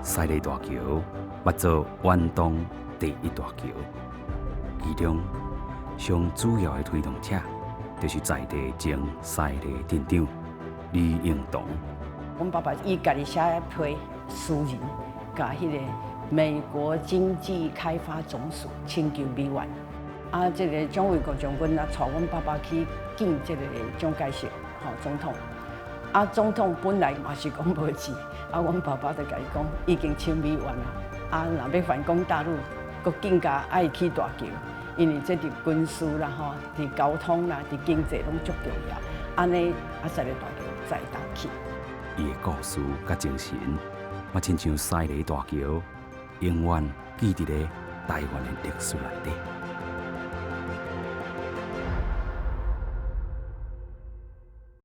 西麗大橋，嘛做遠東第一大橋。其中上主要的推動者，就是在地前西麗鎮長李應堂。阮爸爸伊家己寫批私人，共彼個美國經濟開發總署請求美援。啊，這個蔣緯國將軍啊，帶阮爸爸去見這個蔣介石吼總統。啊，總統本來嘛是講無錢，啊，阮爸爸就共伊講已經請美援啊，啊，若欲反攻大陸，閣更加愛起大橋，因為這佇軍事啦吼，佇交通啦，佇經濟攏足重要。按呢，啊，西麗大橋才會當起。伊的故事佮精神，嘛親像西麗大橋，永遠記佇咧台灣的歷史內底。